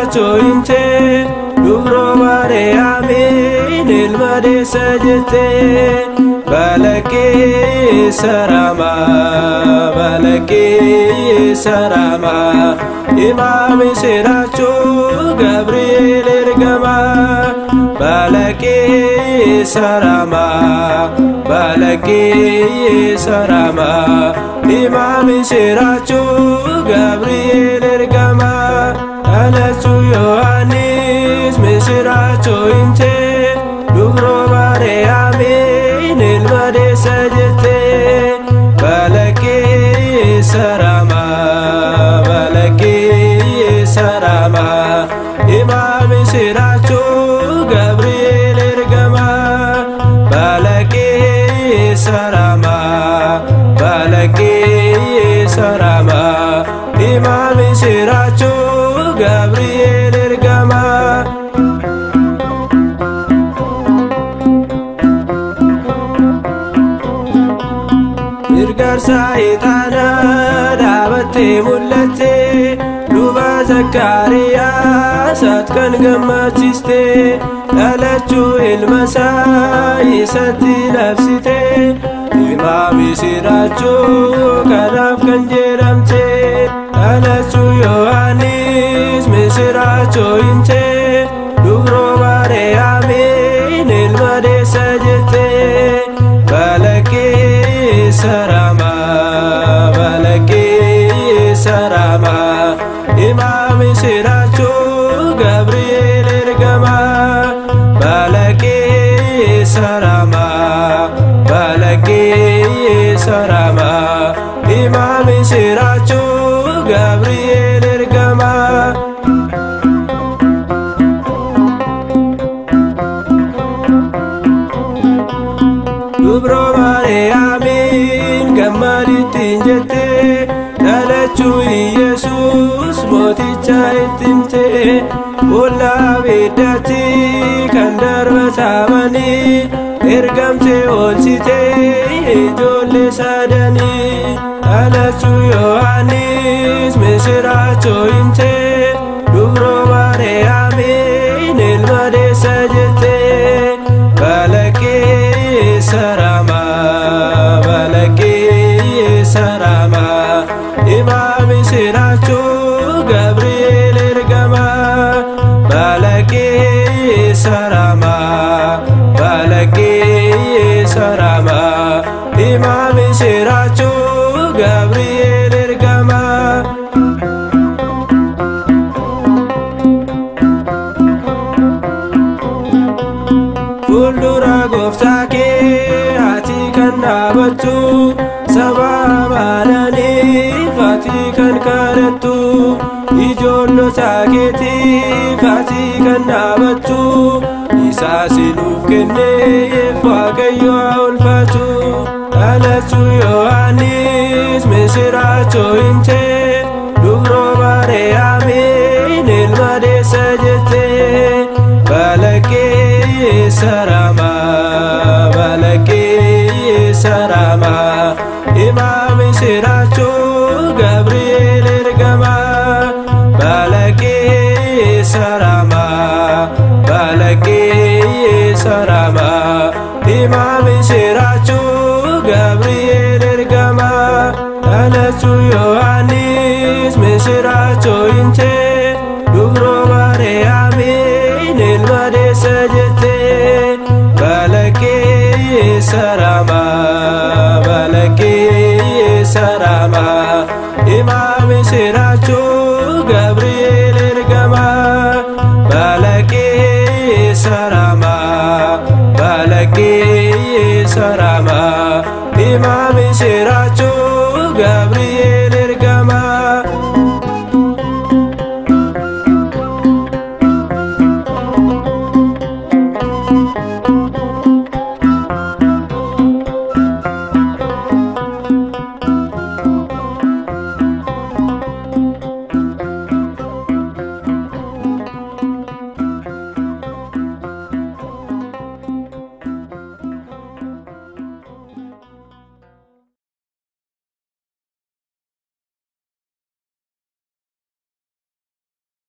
misiraachoo himte dubroo Maariyaamiin ilma deessa jette. Balaqqee saramaa balaqqee saramaa himaa misiraachoo Gabri'eel ergamaa. Balaqqee saramaa balaqqee saramaa himaa misiraachoo Gabri'eel ergamaa. Dhalachuu Yohaannis misiraachoo himte dubroo Maariyaamiin ilma deessa jette. Balaqqee saramaa balaqqee saramaa himaa misiraachoo Gabri'eel ergamaa. Balaqqee saramaa balaqqee saramaa himaa misiraachoo Gabri'eel ergamaa. Gargaarsa ixaanaa dhaabattee mul'atte luba Zakkaariyaas ati kan gammachiiste. Dhalachuu ilma isaa isatti labsite himaa misiraachoo kanaaf kan jedhamte. Dhalachuu Yohaannis misiraachoo himte dubroo Maariyaamiin ilma deessa jette. Balaqqee saramaa balaqqee saramaa himaa misiraachoo Gabri'eel ergamaa. Balaqqee saramaa balaqqee saramaa himaa misiraachoo Gabri'eel ergamaa. Dubroo Maariyaamiin gammadittiin jette dhalachuu Iyesuus mooticha itti himte. Boolla abiddaatti kan darbatamanii ergamte oolchite ijoollee sadanii. Dhalachuu Yohaannis misiraachoo himte dubroo Maariyaamiin ilma deessa jette. Balaqqee saramaa balaqqee saramaa himaa misiraachoo Gabri'eel ergamaa. Balaqqee saramaa balaqqee saramaa himaa misiraachoo Gabri'eel ergamaa. Fuuldura gooftaa kee ati kan dhaabattu saba amananiif ati kan kadhattu ijoollota keetiif ati kan dhaabattu isaa sinuuf kenneef Waaqayyo haa ulfaatu. Dhalachuu Yohaannis misiraachoo himte dubroo Maariyaamiin ilma deessa jette. Balaqqee saramaa balaqqee saramaa himaa misiraachoo Gabri'eel ergamaa. Balaqqee saramaa balaqqee saramaa himaa misiraachoo Gabri'eel ergamaa. Dhalachuu Yohaannis misiraachoo himte dubroo Maariyaamiin ilma deessa jette. Balaqqee saramaa balaqqee saramaa himaa misiraachoo Gabri'eel ergamaa. Balaqqee saramaa.